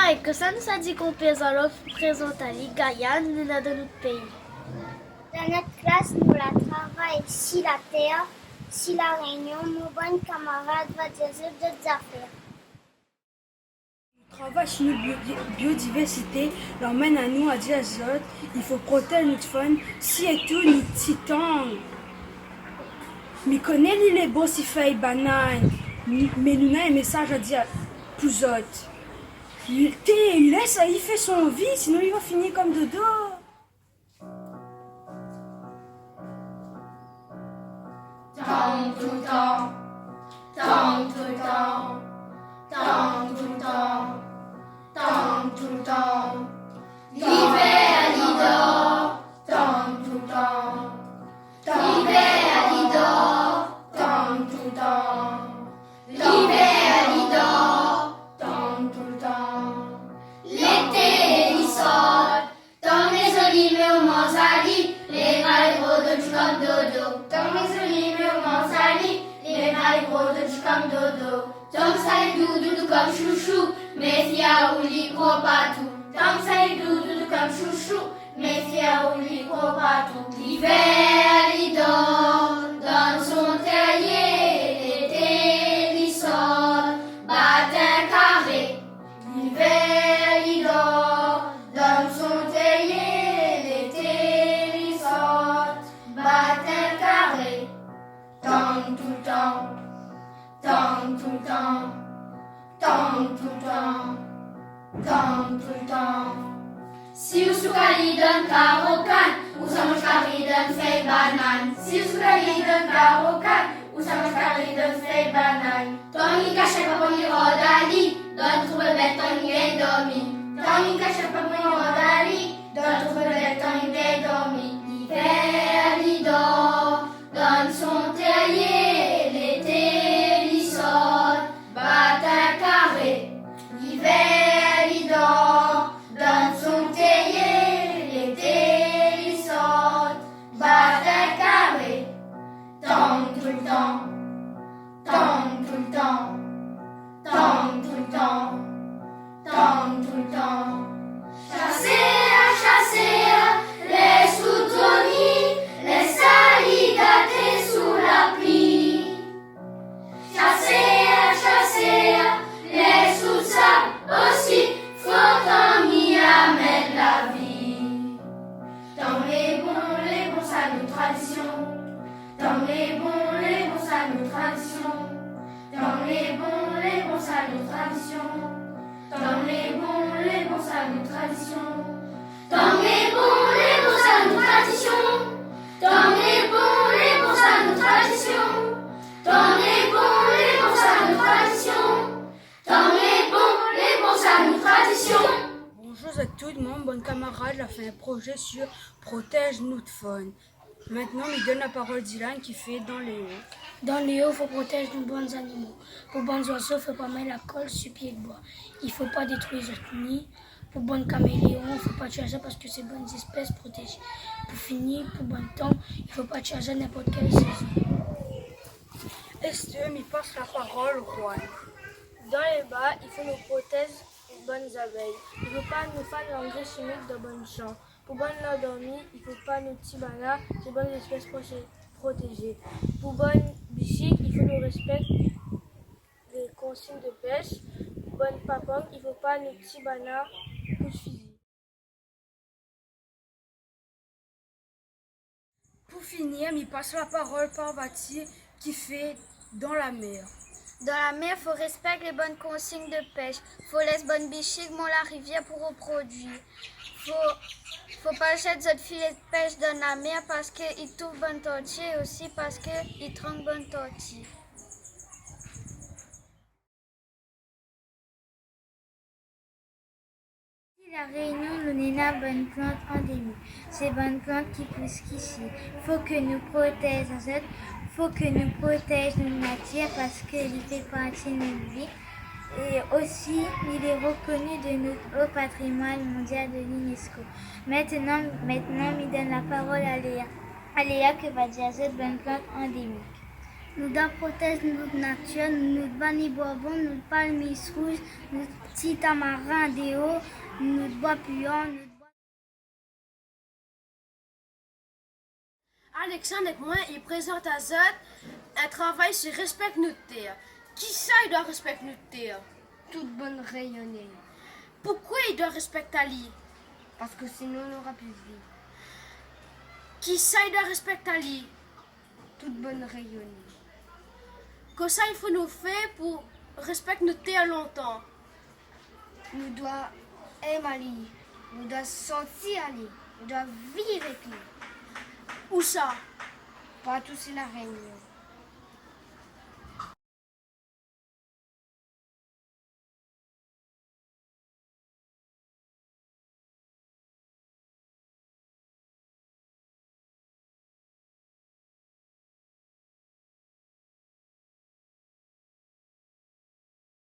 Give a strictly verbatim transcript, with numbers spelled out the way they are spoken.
Ay, kosa nou sa di konpèr Zalo pou prézant ali Gayane, nou néna dan nout péi. Dan nout klas, nou la travay si la tèr, si La Rényon, mon bann kamarad va dir zot dot zafèr. Travay si nout bio-, biodivèrsité, la amenn anou a dir azot, i fo protèz nout faune, sirtou nout ti tang. Mi koné li lé bon si fèy banann, mi, mé nou néna in mésaz a dir pou zot. Té, lès ali fé son vi, sinon li va fini konm dodo. Tang toultan, tang toultan, tang toultan, tang toultan. Livèr li dor, tang toultan. Livèr li dor, tang toultan. Livèr li dor, tang toultan. Lété li sort, tang lé zoli, mé ou manz ali, lé bra lé gro, doudou konm dodo. Tang lé zoli, mé ou manz ali, lé bra lé gro, doudou konm dodo. Tang sa lé doudou konm shoushou, mé fièr ou li gro partou. Tang sa lé doudou konm shoushou, mé fièr ou li gro partou. Livèr li dor dan son tèryé, lété li sort, bat in karé. Livèr li dor dan son tèryé, lété li sort, bat in karé. Tang toultan, tang toultan, tang toultan, tang toultan. Si ou souk ali dan karokan, ou sa manz kari dan fèy banann. Si ou souk ali dan karokan, ou sa manz kari dan fèy banann. Tang li kashé pa pou li rod ali, dan trou bèt, tang li lé dormi. Tang li kashé pa pou li rod ali, dan trou bèt, tang li lé dormi. Livèr li dor dan son tèryé, lété li sort, bat in karé. Livèr li dor dan son tèryé, lété li sort, bat in karé. Tang toultan, tang toultan, tang toultan, tang toultan. Shasèr, shasèr, lès ou dormi, lès ali gaté sou la pli. Shasèr, shasèr, lès ou sab osi, fo tang li amenn la vi. Tang lé bon, lé bon, sa nout tradisyon. Tang lé bon, lé bon, sa nout tradisyon. Tang lé bon, lé bon, sa nout tradisyon. Tang lé bon, lé bon, sa nout tradisyon. Tang lé bon, lé bon, sa nout tradisyon. Tang lé bon, lé bon, sa nout tradisyon. Tang lé bon, lé bon, sa nout tradisyon. Tang lé bon, lé bon, sa nout tradisyon. Bonjour à tout le monde, bann kamarad, la fé in projé sur protèz nout faune. Mintnan, mi donn la parol Dylan ki fé Dan léo. Dan léo, fo protèz nout bann zanimo. Pou bann zoizo, fo pa mèt la kol si pié d'boi. I fo pa détrui zot ni. Pou bann kaméléon, fo pa tié azot parske sé bann zéspès protézé. Pou fini, pou bann tang, i fo pa tié azot ninport kèl sézon. Èske mi pas la parol Juan. Dan lélbaz, i fo nou protèz bann zabèy. I fo pa nou fé langré shimik dan bann shan. Pou bann landormi, i fo pa nou tir bana, sé bann zéspès proté-, protézé. Pou bann bishik, i fo nou rèspèk lé konsign de pèsh. Pou bann papang, i fo pa nou tir bana kout fizi. Pou fini, mi pas la parol Parvati ki fé Dan la mèr. Dan la mèr, fo rèspèk lé bann konsign de pèsh. Fo lès bann bishik mont la rivièr pou roprodui. Fo, fo pa zèt zot filé d'pèsh dan la mèr parske i touf bann torti é osi parske i trank bann torti. Isi La Rényon, nou néna bann plant andémik. Sé bann plant ki pous k'isi. Fo ke nou protèz azot, fo ke nou protèz nout natir parske li fé parti nout vi. É osi, li lé rokoni de nout o patrimwàn mondyal de l'UNESCO. Mintnan, mintnan, mi donn la parol a Léa. A Léa ke va dir azot bann plant andémik. Nou doi protéz nout natir, nout vani Bourbon, nout palmis rouz, nout ti tamarin déor, nout boi puyan, nout boi Alexandre èk moin i prézant azot in travay si rèspèk nout tèr. Kisa i doi rèspèk nout tèr ? Tout bann Rényoné. Poukosa i doi rèspèk ali ? Parske sinon nou nora pi viv. Kisa i doi rèspèk ali ? Tout bann Rényoné. Kosa i fo nou fé pou rèspèk nout tèr lontan ? Nou doi èm ali, nou doi santi ali, nou doi viv èk li. Ousa ? Partou si La Rényon.